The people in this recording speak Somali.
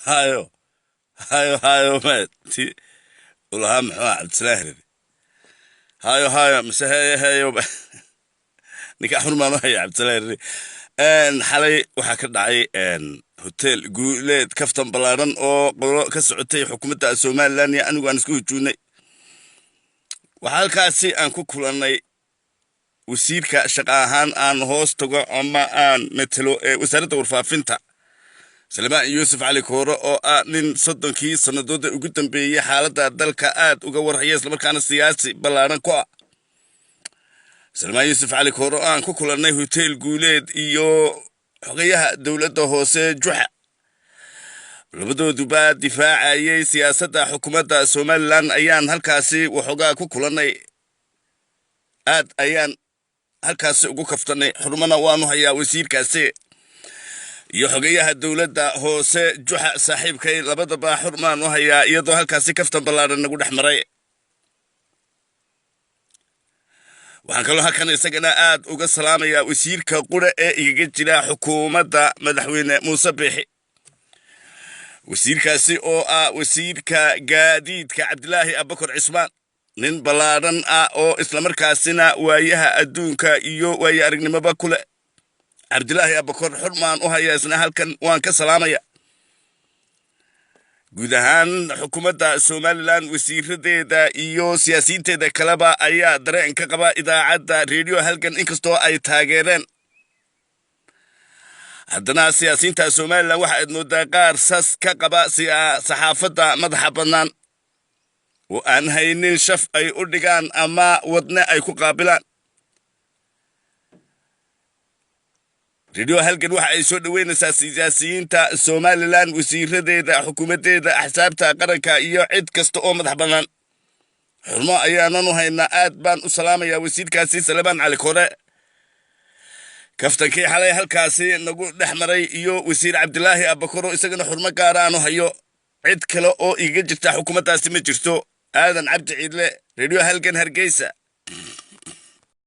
Hayo hayo hayo, ti ulahaa muxuu ah Cabdisalaan Hereri? Hayo hayo mise heyo heyo? Ninka xurmaan u haya Cabdisalaan Hereri. Xalay waxaa ka dhacay Hotel Guuleed kaftan ballaaran oo qolo ka socotay xukuumadda Somaliland iyo anigu aan isku hujuunay. Waxaa halkaasi aan ku kulannay wasiirka shaqa ahaan aan hoos tago ama aan metelo ee Wasaaradda Warfaafinta, Salmaan Yuusuf Cali Koore, oo ah nin 30kii sanadooda ugu dambeeyey xaaladda dalka aad uga warhaya, islamarkaana siyaasi ballaaran ku ah. Salmaan Yuusuf Cali Koore oo aan ku kulannay Hotel Guuleed iyo xogayaha dowladda hoose Juxa, labadooduba difaacayay siyaasadda xukuumadda Somaliland, ayaan halkaasi waxoogaa ku kulannay. Aad ayaan halkaasi ugu kaftanay, xurmana waanu hayaa wasiirkaasi iyo xogayaha dowladda hoose Juxa saaxiibkay, labadaba xurmaan u hayaa, iyadoo halkaasi kaftan ballaaran nagu dhex maray. Waxaan kaloo halkan isagana aad uga salaamayaa wasiirka qura ee igaga jira xukuumadda madaxweyne Muuse Biixi, wasiirkaasi oo ah wasiirka gaadiidka Cabdilaahi Abakor Cismaan, nin ballaadhan ah oo islamarkaasina waayaha adduunka iyo waaye aragnimoba ku leh. Cabdilaahi Abakor xurmaan u haya, isna halkan waan ka salaamaya. Guud ahaan xukuumadda Somaliland wasiiradeeda iyo siyaasiyiinteeda kaleba ayaa dareen ka qaba idaacadda Redio Halgan. Inkastoo ay taageereen, haddana siyaasiyiinta Somaliland waxa aad moodaa qaar sas ka qaba saxaafadda madaxa bannaan oo aan haynin shaf ay u dhigaan ama wadne ay ku qaabilaan. Redio Halgan waxa ay soo dhoweynaysaa siyaasiyiinta Somaliland, wasiiradeeda, xukuumaddeeda, axsaabta qaranka iyo cid kasta oo madax bannaan. Xurmo ayaanan u haynaa. Aad baan u salaamayaa wasiirkaasi Salebaan Cali Kore. Kaftankii xalay halkaasi nagu dhex maray iyo wasiir Cabdilaahi Abakoro, isagana xurmo gaara aanu hayo. Cid kale oo iiga jirta xukuumaddaasi ma jirto. Aadan Cabdi Ciidle, Redio Halgan, Hargeysa.